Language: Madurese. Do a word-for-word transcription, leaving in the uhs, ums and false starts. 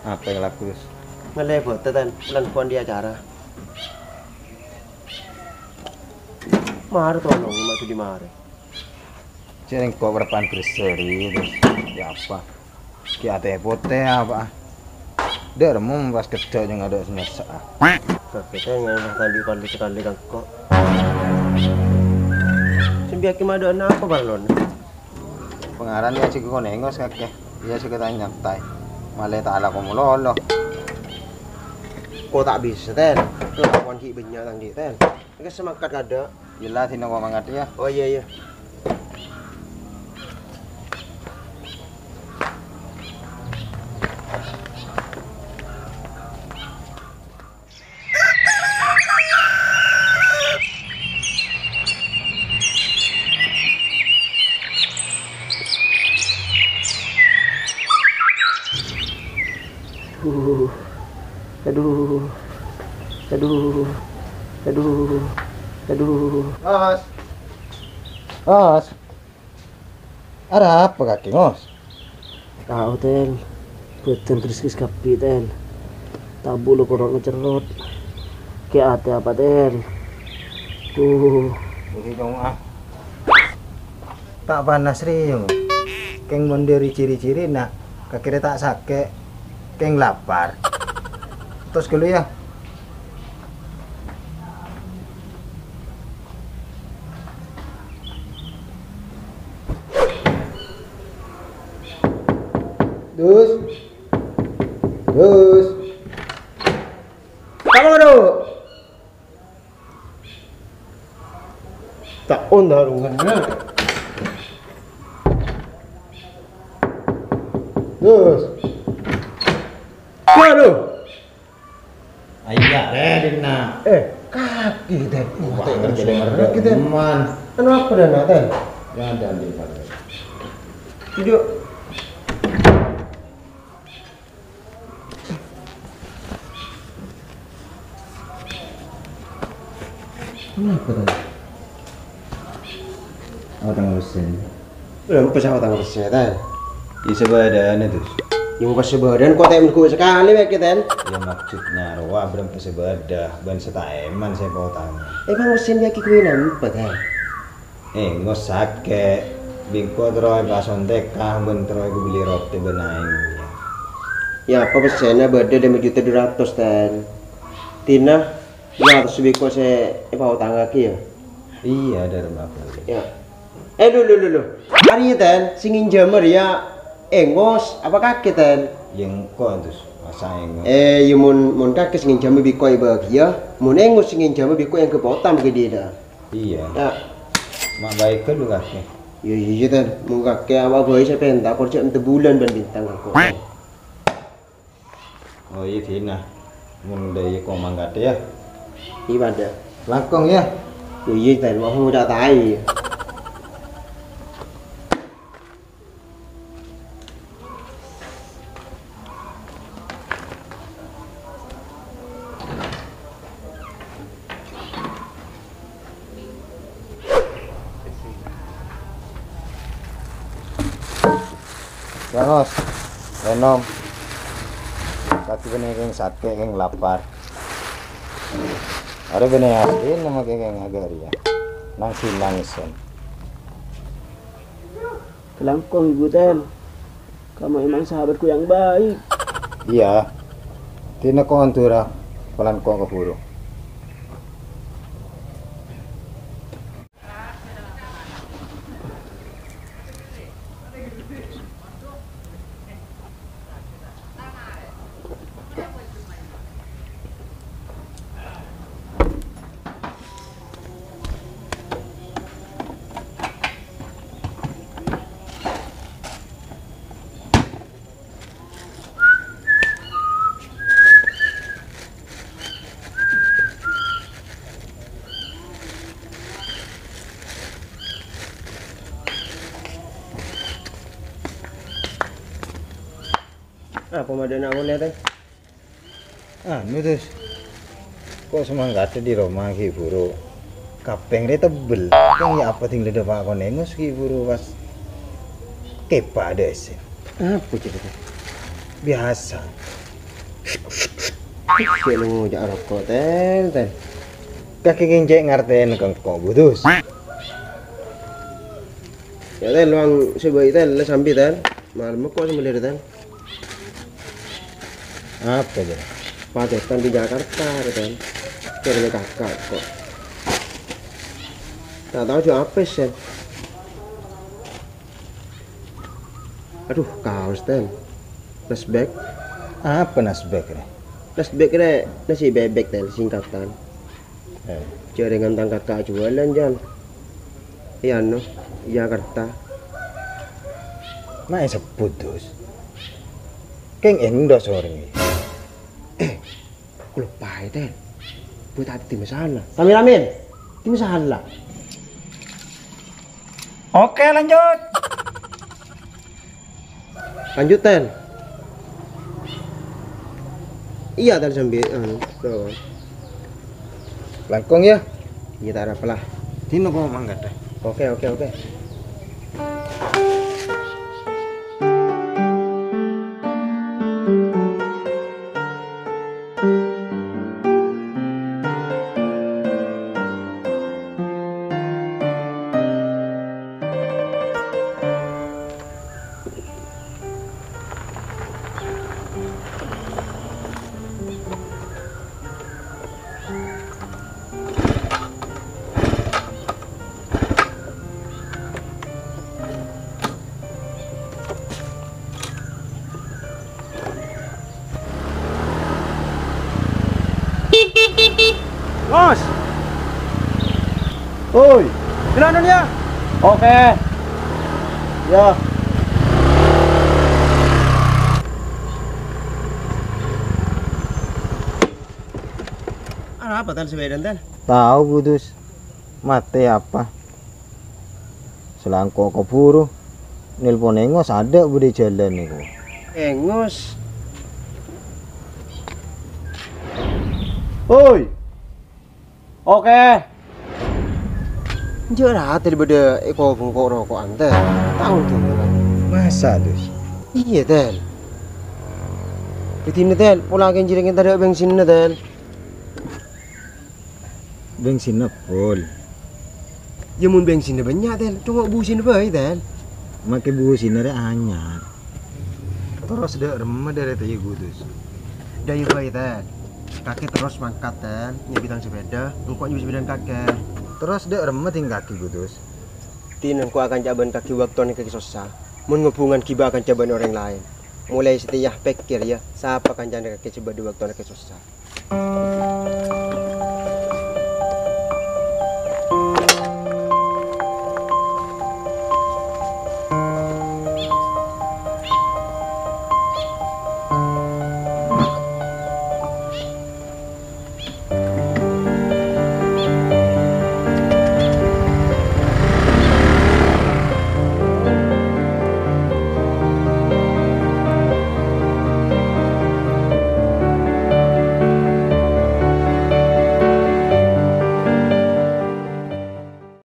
Apa yang laku, Yus? Ngallè bâto, Ten. Lan kon di acara. Marè tolong, Mak Sudi marè. Cèrèng kok repan berseri, terus ya apa? Ki atè potè apa? Dek remung pas kedok yang ada semesa. Kakek Ten, yang tadi kali sekali kan kok. Sembiyaki madonna apa parlon? Pangaran ya sik konengos kakek. Iya sik tanya tai. Malah tak laku mulolo. Kok tak bisa, Ten? Kelakuan ki banyak tang di, Ten. Ini semangat kada. Jelas ini kok mangat ya. Oh iya, iya. Aduh. Aduh. Aduh. Aduh. Aduh. Mas. Mas. Arapa kakè, Ngos? Tao, Ten. Bâdân kreskes kabbhi, Ten. Tabu' lo korok ngecerrot. Kè atè apa, Ten? Tuh. Ini dong, ah. Ta' panas rèya. Kèng mon dhâri ciri-cirina, kakèrè ta' sakè'. Kèng lapar. Tos ghâllu, ya. Dus. Dus. Apa, Bro? Ta' ondarungan, ya. Dus. Waduh. Ayya, rè, dinna. Eh, kakè, Ten. Wah, Ten, kerja kerja, Ten. Man. Anu apa, Den, Ten? Ya, dan di mana? Duduk. Kenapa, Ten? Awak tengah mesin. Belum pesawat tengah mesin, Ten. Ya, sebadhân itu. Yang pas sebadhân, kok tem ku sekali, baik, Ten? Ya, maksudnya, rowa belum pesebada, ban setaeman saya potang. Emang mesin lagi kue nampak, Ten? Eh, ngos sakè'. Bingko terro èpasontek ka, bân terro èkabelli roti bân aèng, ya. Ya, apa pèssèna bâdâ lèma juta dua ratus, Ten. Dina, dua ratus bingko sè èpaotangngaghi, ya? Iya, dârâmma bâli. Ya. Eh, lu, lu, lu, lu. Arèya, Ten, sè ngènjhâmâ rèya, eh, ngos, apa kakè, Ten? Ya, engko', terus, masa engko'. Eh, ya, mon, mon kakè sè ngènjhâmâ bingko èbâghiyâ, mon engos sè ngènjhâmâ bingko èanggep otang, begitu, ya? Iya. Ya. Ma' baik kan lu kakè? Ya, iya, iya, Tan. Mon kakè awak bae sè penta, kor jhâ' ente bulan ban bintang, kok. Oh, iya, Dina. Mon dâ' iya kok mangkat, ya? Iya, Banda. Langkong, ya? Ya, iya, Tan. Mau ngucap tai. Yangos, enom. Kaki bânnè kèng sakè', kèng lapar. Arè bânnè asli nama kèng agak ria. Nangsi nangsen. Kalangkong, Ibu Ten. Kamu emang sahabatku yang baik. Iya. Dina kok andura, palan kok kaburu. Apa madâna mole, Teh? Anu, Tes. Kok semangkade di roma ghi' buru kapeng rè tebbel. Kèng ya apa ting leda pa konengos ghi' buru pas kepa ada esen. Apa cerita? Biasa. Cè' lo ngoca' roko', Tèl, Tèl. Kakè kèng cè' ngartèna ka engko', Budus. Yâ, Tèl, bâ'na sè bâi, Tèl, la sambi, Tèl. Malem ko' sè mèlè, Tèl. Apa, Tèl? Pajhâtân di Jakarta, Tèl. Kèrèmè kaka' ko'. Ta' tao jhâ' apa, Sèn. Adhu, kaos, Tèl. Nasbek. Apa nasbek rè? Nasbek rè nasi bebek, Tèl, singkatan. Eh. Jhârèngan tang kaka' juwâlân, Jan. È anu, Jakarta. Ma' èsebbhut, Dus. Kèng endos orèng. Eh, Kaloppaè, Tèl. Buat ati di masalah. Kameramen, di masalah. Oke, lanjut. Lanjut, Tèl. Iyâ, Tèl, sambi, anu, bâ'na. Langkong, yâ? Iyâ, ta' arapa la. Dino kok mangkat, eh. Oke, oke, oke. Bos. Oi. Jalanan, yâ. Oke. Yâ. Arapa, Tèl, sepèdana, Tèl? Tao, Budus. Matè apa? Sè langkong kabhuru nelpon Engos, adâ' bâdâ è jhâlân nèko. Engos. Oi. Oke. Jhâ' ra, Tèl, bâdâ è kobhung ko'-roko'an, Tèl. Tao, Tèl. Masa, Dus? Iyâ, Tèl. Bhâdhina, Tèl, pola kèng jârèya tadâ' bensinna, Tèl. Bensinna pol. Yâ, mon bensinna bânnya', Tèl, congo' busina bhâi, Tèl. Makè busina rè anyar. Terros dâ' remma dâri tèya Gudus? Dâ' iyâ bhâi, Tèl. Kakè terros mangkat, Tèl, nyabitang sepèda, engko' nyabit sepèdana kakè. Terros dâ' remma ding kakè, Gudus? Dina engko' akanca bân kakè bâktona kakè sossa. Mon ngobhungan ghibâ akanca bân orèng laèn. Molaè satèya pèkkèr, yâ, sapa kancana kakè sè bâdâ bâktona kakè sossa.